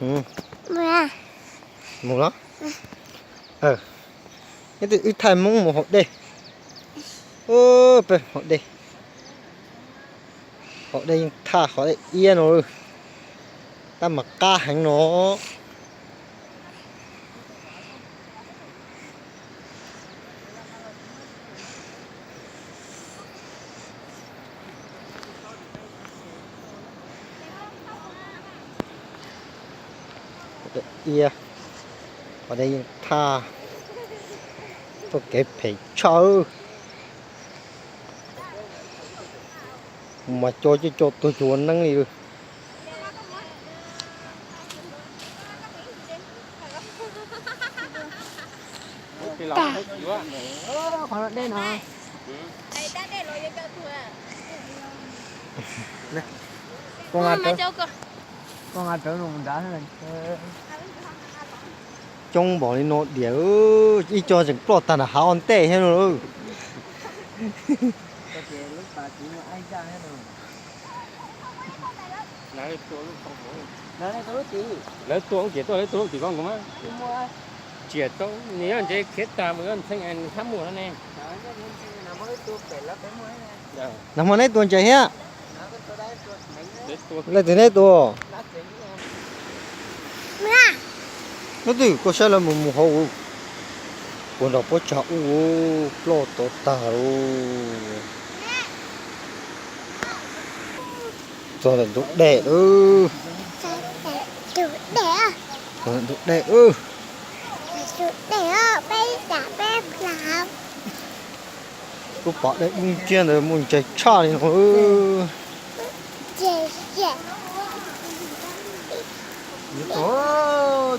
Mus los. Nyob twg wb thaij Hmoob mus haus dej. Peb haus dej. Haus dej yeej thaj qhov dej iab no. Tab mas qab heev no. Qhov dej iab, qhov dej yeej thaj, tuaj kev phem tshaj. Mas co coj co tuag cuag ua neeb li. Coob npaum li no diam, ib co tseem ploj tag nram hav ua ntej thiab no. Lawv tua lub tim tuaj, lawv tua lub tim ko mas. Tsis tau, nws nyob ntse khiav tag mus yuav ntxhee nws hab muaj no ne. Nag hmo neb tua ntses thiab? Leej twg neb tua? Leej twg? Koj saib lawv mus mus hauv, puag nram pob tsag ub, ploj tod tag lauj. Txog ntawm ntug dej lawm. Txog ntawm ntug dej. Lub pas dej dub nciab ntawd muaj ntses tshaj li no.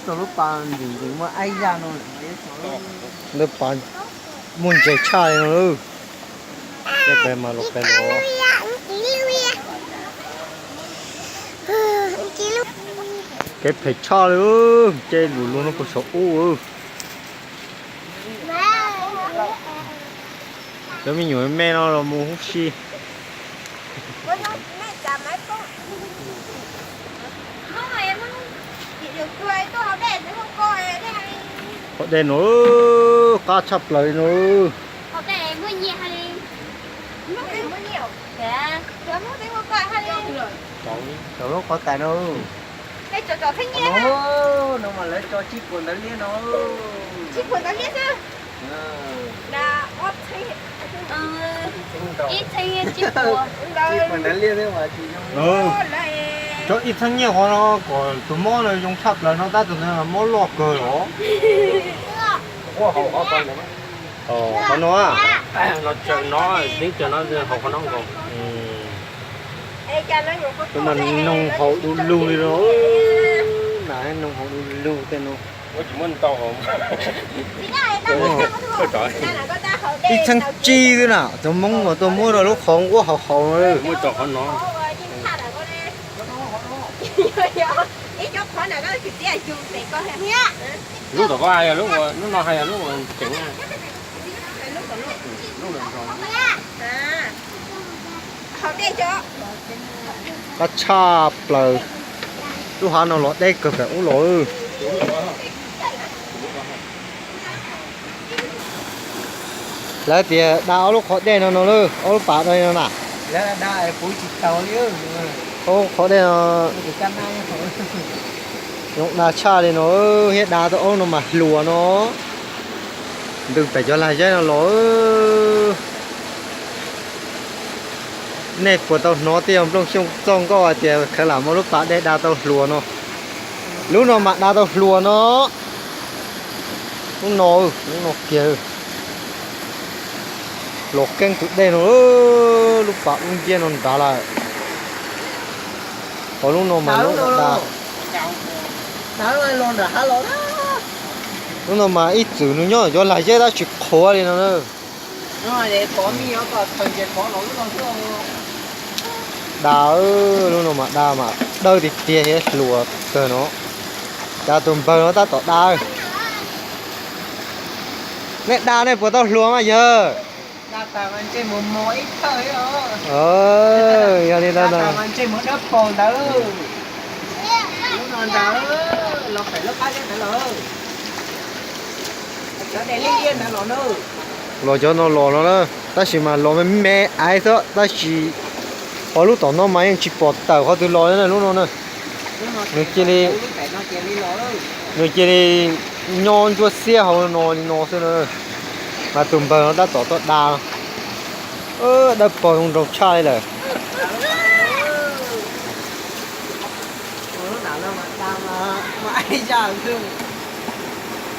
Txog lub pas ntim ntim muaj aib zaj no. Ntawd pas muaj ntses tshaj li no. Peb mas los peb los. Kev phem tshaj li, ces lus lus no puag saum ub. Cov me nyuam me no los mus huv si. Haus dej no, qab tshaj plaws li no. Tau lub qhov tais no. No mas lawv tso tsib puas ntawv liab no. Tsib puas ntawv liab thiab mas tsis zoo. Tso ib txheeb nyiaj qhov no kom tus mob no zoo tshaj plaws no, tab tus ntawd mob loj kawg los. Qhov no, no tsaws no, teb tsaws no haus qhov no nkaus. Tus mas noog haus du lug li no. Nas noog haus du lug tej no. Ib txheeb tsib xwb na, cov Hmoob mas tuaj muab rau lub qhov nquab haus haus. Lub tom ko hais lub, lub no hais lub tseem. Qab tshaj plaws, lub hav no los deb kawg pem ub los. Lawv tias da ob lub qhov dej no no, ob lub pas no no na. Ob qhov dej no zoo da tshaj li no, thiab da tau ob lub no mas hluas no. Ntws pem cov lag zeb no los. Nej puas tau hnov tej yog Nplooj Xyooj txoj nkauj hais tias khav lam muaj lub pas dej da tau hluas no? Lub no mas da tau hluas no. Lub no, lub no kiag. Los keeb tus dej no, lub pas ub nciab no nrad lawm. Qhov lub no mas lub da. Lub no mas ib txwm nws nyob cov lag zeb tab tsis qhuav li no na. Da, lub no mas da mas dawb tiag tiag thiab hluas kawg no. Cas tus npawg no tab tom da. Nej da nej puas tau hluas mas yawg? Yog li ntawd, lub no da. Los cov no los no na, tab sis mas los me me aiv xwb, tab sis qhov lub tom no mas yeej tsis pom tawm qhov twg los li na lub no na. Nws cia li, nws cia li nyob ntsuab xiab hauv no li no xwb na. Mas tus npawg no tab tom tuaj da, dawb paug zoo nraug tshaj li lawm.